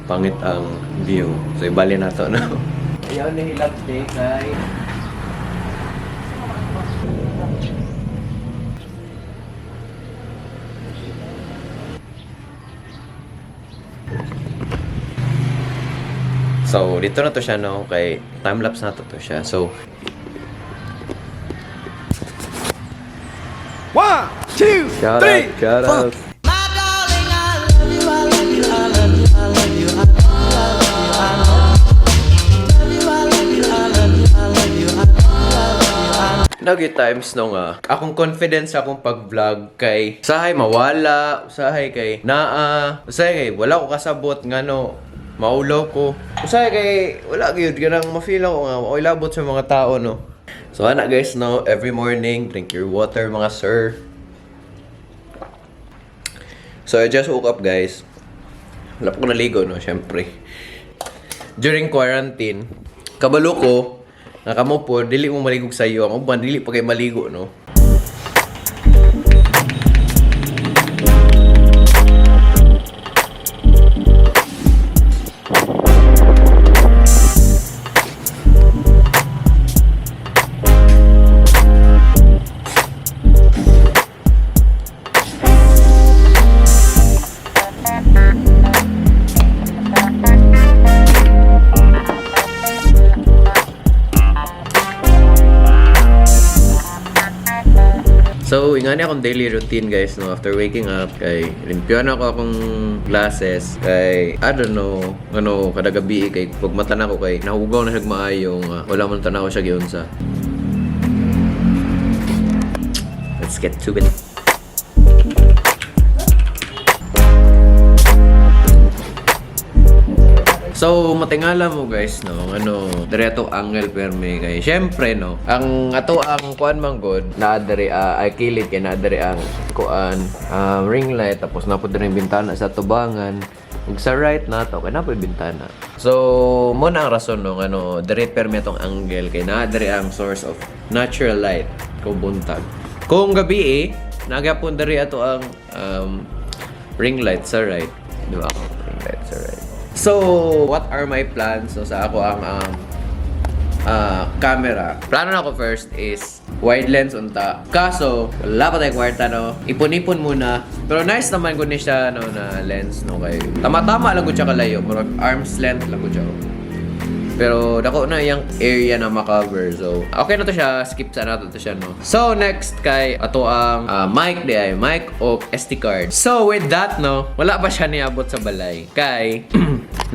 Pangit ang view. So ibali na to, no? Ayaw na hilap day kay. So, dito na to siya, no? Kay time-lapse na to siya. So, One, two, shout three, out, shout four. out. Nagi times no nga, akong confidence sa akong pag-vlog kay usahay mawala, usahay kay naa, usahay kay wala ko kasabot ngano maulaw ko. Usahay kay wala gyud ganang ma-feel ako nga maoy labot sa mga tao, no. So ana guys, no, every morning drink your water, mga sir. So I just woke up, guys. Wala pa ko naligo, no, syempre. During quarantine, kabalo ko, nga kamo po, dili mo maligog sa iyo. Ang uban, dili pa kay maligo, no? So, ingani akong daily routine, guys, no? After waking up, kay limpyo na ako akong glasses. Kay, I don't know, ano, kada gabi, kay pag mata na ako, kay nahugaw na siya maayo, nga wala man tanaw siya giunsa. Let's get to it. So, matingala mo guys, no, ang ano, dire ato angle perme kay syempre, no. Ang ato ang kuan man god, naa diri ay kilid kay naa diri ang kuan ring light, tapos naa pud diri ang bintana sa tubangan. Ug sa right na to kay naa pud bintana. So, mo na ang rason, no, ano, dire perme atong angle kay naa diri ang source of natural light kung buntag. Kung gabi eh, nagyapon diri ato ang ring light sa right, di ba? Ring light sa right. So, what are my plans? So, sa ako ang camera. Plano na ako first is wide lens unta. Kaso, wala pa tayo kwarta, no. Ipon-ipon muna. Pero nice naman kung ni siya, no, na lens, no, kay tama-tama lang ko siya kalayo. Murag arm's length lang ko siya. Oh. Pero dako na iyang area na makover. So, okay na to siya. Skip sa nato to siya, no? So, next kay ato ang mic di ay mic o SD card. So, with that, no, wala pa siya niabot sa balay. Kay,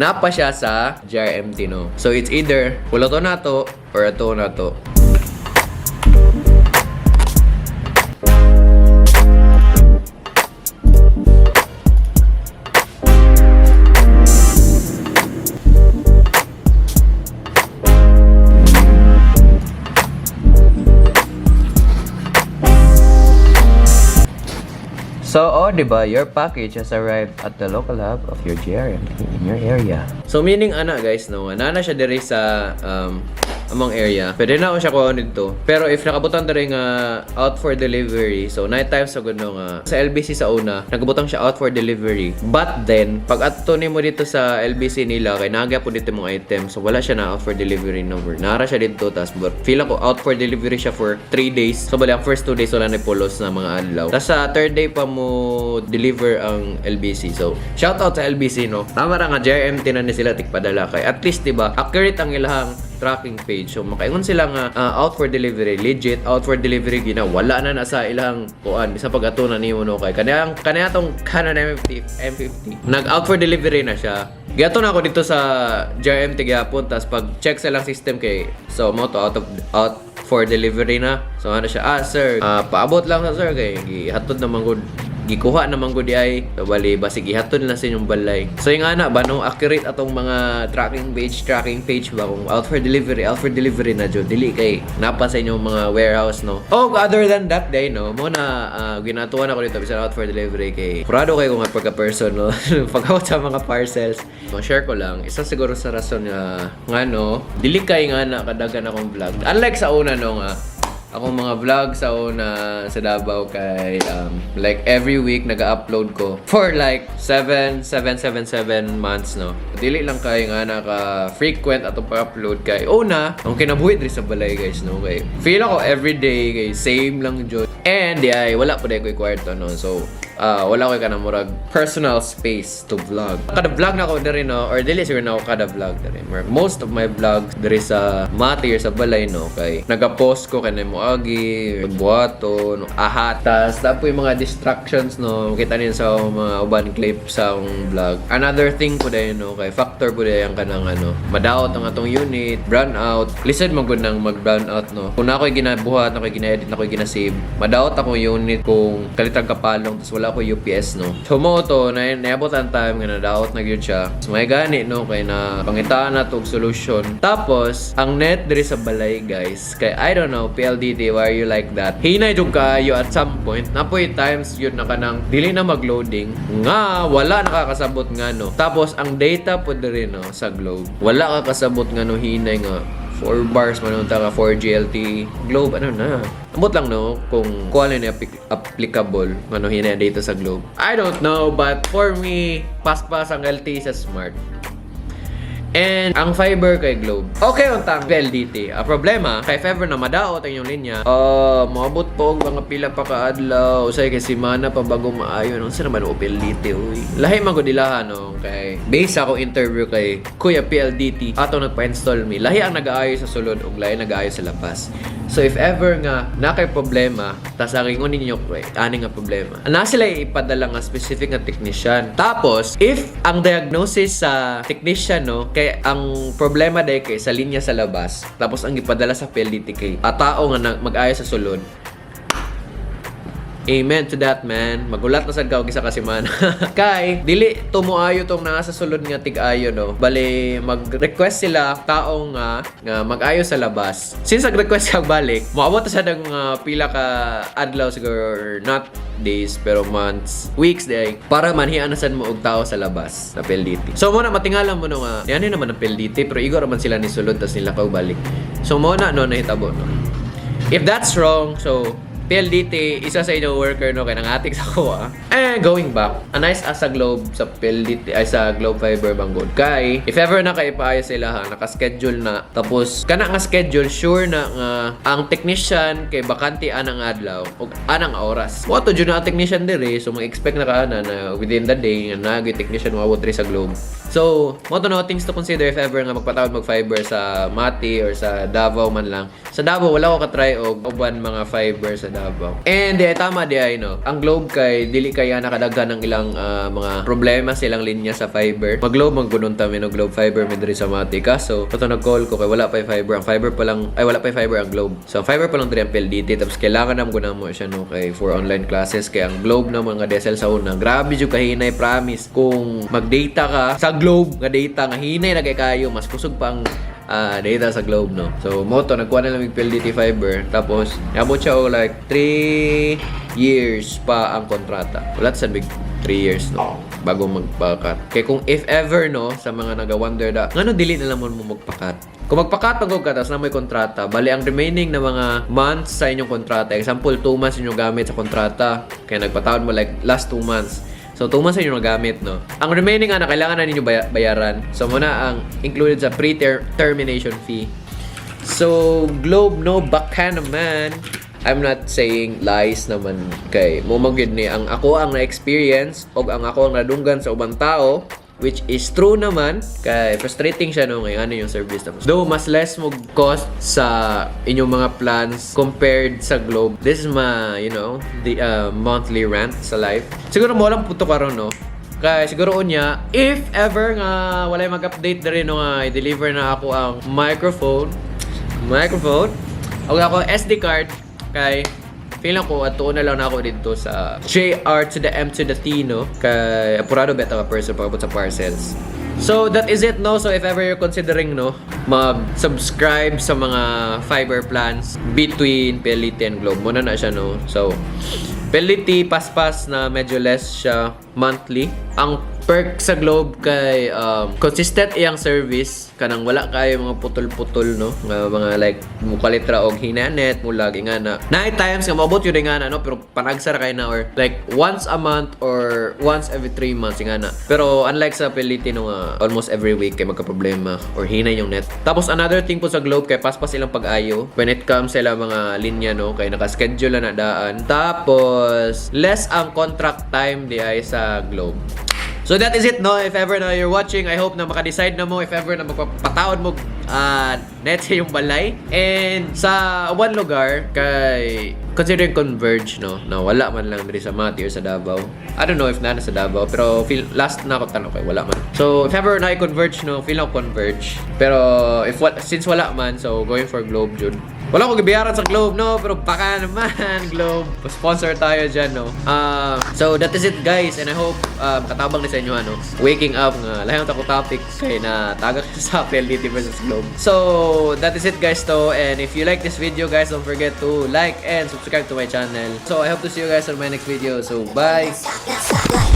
napa siya sa GRMT, no? So, it's either wala to na to or ato na to. So, oh, di ba, your package has arrived at the local hub of your GRMT in your area. So, meaning, ana, guys, no, nana siya diri sa among area. Pwede na ako siya kuha dito. Pero if nakabutan diri nga out for delivery, so night times sa no nga sa LBC sa una, nagabutang siya out for delivery. But then, pag adto nimo dito sa LBC nila, kay nagya po dito mga item, so wala siya na out for delivery number. Nara siya dito, tas but feel ako out for delivery siya for 3 days. So bali ang first 2 days wala na pulos na mga adlaw. Tas sa third day pa mo deliver ang LBC. So, shout out sa LBC, no. Tama ra nga JMT na ni sila tigpadala kay at least, di ba, accurate ang ilahang tracking page. So makaingon sila nga out for delivery, legit out for delivery gina wala na na sa ilang kuan bisa pag ato na nimo, no, kay kaniyang kaniya tong Canon M50 M50. Nag out for delivery na siya. Giato na ako dito sa JMT gyapon, tas pag check sa ilang system kay so mo to out for delivery na. So ano siya, ah sir, paabot lang sa sir kay gihatod naman gud, gikuha naman gud ay. So bali basig gihatod na sa inyong balay. So yung ana ba, no, accurate atong mga tracking page ba, kung out for delivery, out for delivery na jud, dili kay napa sa inyong mga warehouse, no. Oh, other than that day, no, mo na ginatuan ako dito bisan out for delivery kay kurado kay ko nga pagka person, no, pagkawat sa mga parcels. Ma-share ko lang isa siguro sa rason nga ngano dili kay nga na kadagan akong vlog unlike sa una, no, nga Akong mga vlog sa una sa Davao kay like every week nag-upload ko for like 7 7 7 7 months, no. Dili lang kay nga naka frequent atong pag-upload kay una ang kinabuhi diri sa balay, guys, no, kay feel ako everyday kay same lang jud and di ay wala pa ko kwarto, no. So wala ko kanang murag personal space to vlog. Kada vlog na ako diri, no, or dili siguro na ako kada vlog diri. Murag most of my vlogs diri sa Mati or sa balay, no, kay nagapost ko kay mo agi buhato, no, ahat. Tas tapo yung mga distractions, no, kita niyo sa mga uban clip sa akong vlog. Another thing po din, no, kay factor po din ang kanang ano, madaot ang atong unit, brown out. Lisod man gud nang mag brown out, no. Kung na ako'y ginabuhat, ako'y gina-edit, ako'y gina-save, madaot akong unit kung kalitang kapalong, tas wala ko UPS, no. So mo to na naabot ang time nga nadaot na gyud siya. So may gani, no, kay na pangitaan na og solution. Tapos ang net diri sa balay, guys, kay I don't know, PLDT, why are you like that? Hinay jud kayo at some point. Napoy times yun na kanang dili na magloading nga wala nakakasabot nga, no. Tapos ang data po diri, no, sa Globe. Wala kakasabot nga no, hinay nga 4 bars man unta ka 4G LTE. Globe, ano na. Ambot lang, no, kung kuha ni applicable ano hinay data sa Globe. I don't know, but for me, paspas ang LTE sa Smart. And ang fiber kay Globe. Okay untang PLDT. Ang problema, kay if ever na madaot ang inyong linya, moabot po og mga pila pa ka adlaw, usay kay semana pa bago maayo. Unsa naman o PLDT, uy? Lahi man gud ilaha, no, kay based sa akong interview kay Kuya PLDT ato nagpa-install mi. Lahi ang nag-aayo sa sulod ug lahi nag-aayo sa labas. So if ever nga na kay problema, tas ang ingon ninyo kay ani nga problema, na sila ipadala nga specific nga technician. Tapos if ang diagnosis sa technician, no, kay ang problema day kay sa linya sa labas, tapos ang gipadala sa PLDT kay a tao nga mag-ayo sa sulod. Amen to that, man. Magulat na sad ka og isa ka semana. Kay dili tumuayo tong naa sa sulod nga tig-ayo, no. Bale mag-request sila taong nga nga mag-ayo sa labas. Since nag-request ka balik, moabot na sad ang pila ka adlaw siguro or not days pero months, weeks day para manhian na sad mo og tao sa labas sa PLDT. So mo na matingala mo, no, nga yan naman ang PLDT pero igo ra man sila ni sulod tas nila ka balik. So mo na, no, nahitabo, no. If that's wrong, so PLDT, isa sa inyong worker, no, kay nangatik sa ko, ah. Eh, going back, a nice as sa Globe sa PLDT ay sa Globe Fiber Bangod. Kay if ever na kay ipaayos sila ha, naka-schedule na. Tapos kana nga schedule, sure na nga ang technician kay bakante anang adlaw ug anang oras. Mo to jud na ang technician diri, so mag-expect na ka ana na within the day nga naagay technician moabot diri sa Globe. So, mo to, no, things to consider if ever nga magpatawad mag fiber sa Mati or sa Davao man lang. Sa Davao wala ko ka-try og uban mga fiber sa Davao. And eh, tama di ay, no. Ang Globe kay dili kaya nakadaghan ng ilang mga problema sa ilang linya sa fiber. Mag-Globe maggunon ta mi, no, Globe Fiber mi diri sa Mati, kaso kato nag-call ko kay wala pa fiber. Ang fiber pa lang ay wala pa fiber ang Globe. So ang fiber pa lang diri ang PLDT, tapos kailangan na mo mo siya, no, kay for online classes, kay ang Globe na mga DSL sa una. Grabe jud kahinay, promise. Kung mag-data ka sa Globe nga data nga hinay na kay kayo, mas kusog pa ang data sa Globe, no. So mo to nagkuha na lang mig PLDT fiber, tapos niabot siya og like 3 years pa ang kontrata. Wala sa big 3 years, no, bago magpa-cut. Kay kung if ever, no, sa mga naga-wonder da, ngano dili na lang mo magpa-cut? Kung magpa-cut pag ka, tapos na may kontrata, bali ang remaining na mga months sa inyong kontrata, example, 2 months inyong gamit sa kontrata, kaya nagpatawad mo like last 2 months. So, 2 months inyong nagamit, no? Ang remaining nga na kailangan na ninyo bayaran. So, muna ang included sa pre-termination fee. So, Globe, no, baka naman. I'm not saying lies naman kay mo magyud ni ang ako ang na-experience o ang ako ang nadunggan sa ubang tao, which is true naman kay frustrating siya, no, ngayon ano yung service, tapos though mas less mo cost sa inyong mga plans compared sa Globe. This is my the monthly rant sa life. Siguro mo lang puto karon, no, kaya siguro unya, if ever nga walay mag-update diri, no, nga i-deliver na ako ang microphone o ako SD card, kay feeling ko ato na lang na ako dito sa JR to the M to the T, no, kay apurado beta ka person pagabot sa parcels. So that is it, no. So if ever you're considering, no, mag-subscribe sa mga fiber plans between PLDT and Globe, muna na siya, no. So PLDT paspas na medyo less siya monthly. Ang Perk sa Globe kay consistent iyang service, kanang wala kayo mga putol-putol, no, nga mga like mukalit ra og hina net, mulag ingana. Naay times nga moabot yun ingana, no, pero panagsa ra kay na or like once a month or once every 3 months ingana. Pero unlike sa PLDT, no, nga almost every week kay magka-problema or hinay yung net. Tapos another thing po sa Globe kay paspas ilang pag-ayo when it comes sa ilang mga linya, no, kay naka-schedule na daan. Tapos less ang contract time di ay sa Globe. So that is it, no? If ever na you're watching, I hope na maka-decide na mo if ever na magpapataod mo net sa iyong balay. And sa one lugar kay considering Converge, no, na wala man lang diri sa Mati or sa Davao. I don't know if naa na sa Davao, pero feel last na ako tanong kay wala man. So if ever na Converge, no, feel ako Converge. Pero if what since wala man, so going for Globe jud. Wala ko gibayaran sa Globe, no? Pero baka naman, Globe. Sponsor tayo dyan, no? So, that is it, guys. And I hope katabang ni sa inyo, ano? Waking up nga. Lahi ko topic kay na tagak sa PLDT versus Globe. So, that is it, guys, to. And if you like this video, guys, don't forget to like and subscribe to my channel. So, I hope to see you guys on my next video. So, bye! Stop, stop,